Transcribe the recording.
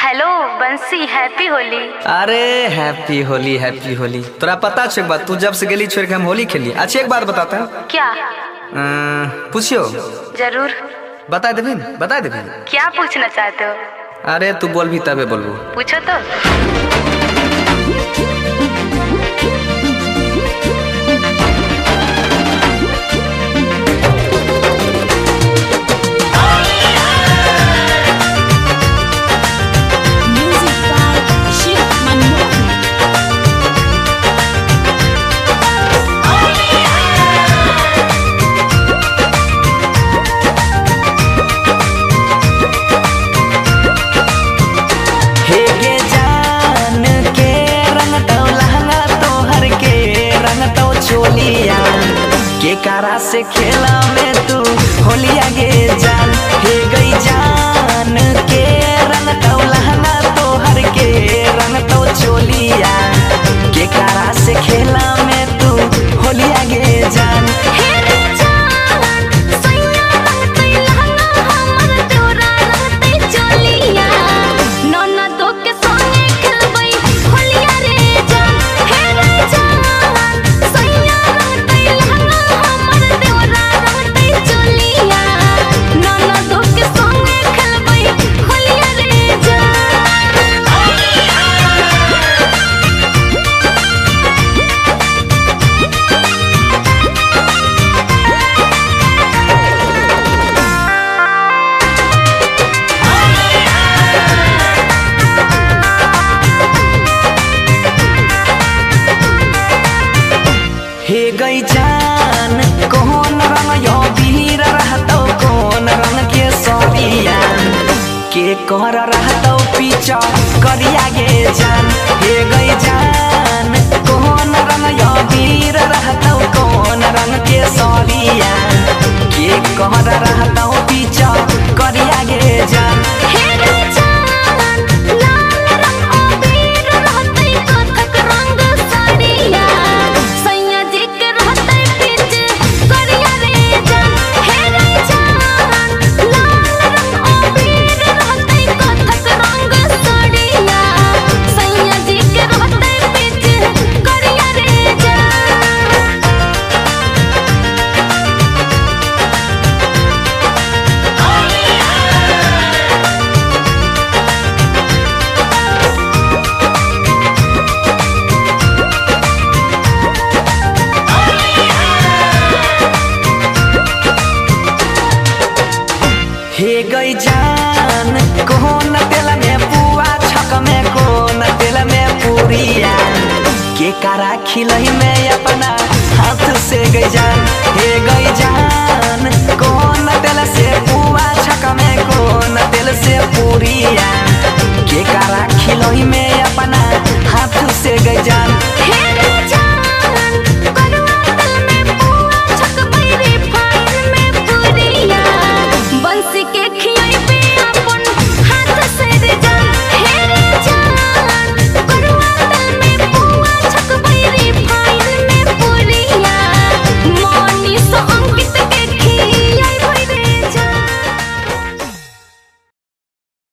Hello बंसी, happy Holi. अरे happy Holi, happy Holi. तोरा पता छो एक बात, तू जब से गेली छोड़ के हम होली खेली। अच्छा एक बात बताता है। क्या? पूछियो। जरूर। बता देबी? बता देबी। क्या पूछना चाहते हो? अरे तू बोल भी तबे बोलबू। पूछो तो। के कारा से खेला में तू होलिया गे जान, हे गई जान के रंग तो लहंगा तोहर के रंग तो चोलिया। के कारा से खेला में तू होलिया गे जान, हे रे जान सैया रंग ते लहंगा हमर तोरा रंग ते चोलिया। नौना दो के संगे खेलबै होलिया रे जान, हे रे जान सैया रंग ते लहंगा हमर तोरा रंग ते चोलिया। नौना दो के संगे खेलबै होलिया रे जान। हे गई जान कौन रंग यो वीर रहतो, कौन रंग के सरिया के कर रहतो पीछा करिया गे जान। हे गई जान कौन रंग यो वीर रहतो, कौन रंग के सरिया के कर रहतो पीछा करिया गे जान। हे रे जान लाल रंग अबीर रहतै कथक रंग साड़िया, सैया जी के रहतै पीछ करिया रे जान। हे रे जान लाल रंग अबीर रहतै कथक रंग साड़िया, सैया जी के रहतै पीछ करिया रे जान। हे गई जान कौन तेल में पुआ छक में, कौन तेल में पूरिया के कारा खिलई में अपना हाथ से गई जान।